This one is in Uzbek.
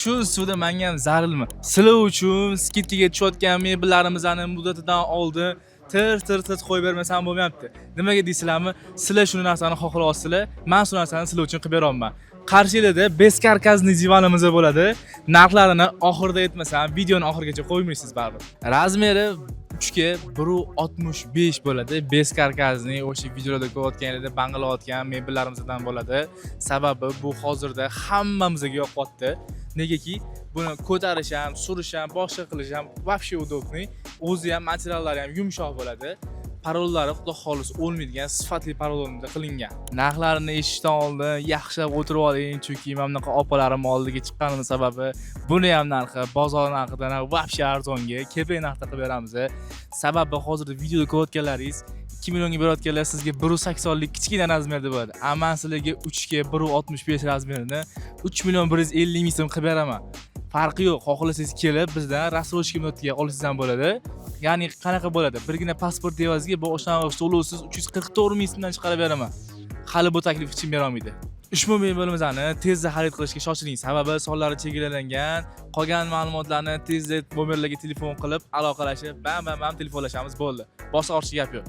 Shu ustida menga ham zarurmi? Sizlar uchun скидка ga tushayotgan mebellarimizni muddatidan oldin tir tir tir qo'yib bermasam bo'lmayapti. Nimaga deysizlarmi? Sizlar shu narsani xohlayapsizlar, man shu narsani sizlar uchun qilib beryapman. Qarshinglarda бескаркасный divanimiz bo'ladi. Narxlarini oxirida aytmasam, videoni oxirigacha qo'ymaysiz baribir. Размер i 3 ga 1,65 bo'ladi. Бескаркасный, o'sha videolarda ko'rayotganinglarda bang'ilayotgan mebellarimizdan bo'ladi. Sababi bu hozirda hammamizga yoqyapti. Negaki buni ko'tarish ham, surish ham, boshqa qilish ham вообще удобный. O'zi ham, materiallari ham yumshoq bo'ladi. Поролон lari, xudo xohlasa, o'lmaydigan sifatli поролон da qilingan. Narxlarini eshitishdan oldin yaxshilab o'tirib oling, chunki mana bunaqa opalarim oldiga chiqqanimni sababi buni ham narxi bozor narxidan ham вообще arzonga, kepak narxda qilib beramiz. Sababi hozirda videoda ko'rayotganlaringiz 2 millionga berayotganlar sizga 1,80lik kichkina размер da bo'ladi. A man sizlarga 3 ga 1,65 размер ini 3 million 150 ming so'm qilib beraman. Farqi yo'q, xohlasangiz kelib bizdan рассрочка muddatiga olsangiz ham bo'ladi. Ya'ni qanaqa bo'ladi? Birgina pasport evaziga boshlang'ich to'lovsiz 344 ming so'mdan chiqarib beraman. Hali bu taklif hech kim bera olmaydi. Ushbu mebelimizni tezda xarid qilishga shoshiling. Sababi sonlari chegaralangan. Qolgan ma'lumotlarni tezda nomerlarga telefon qilib, aloqalashib, bam bam bam telefonlashamiz, bo'ldi. Boshqa ortiqcha gap yo'q.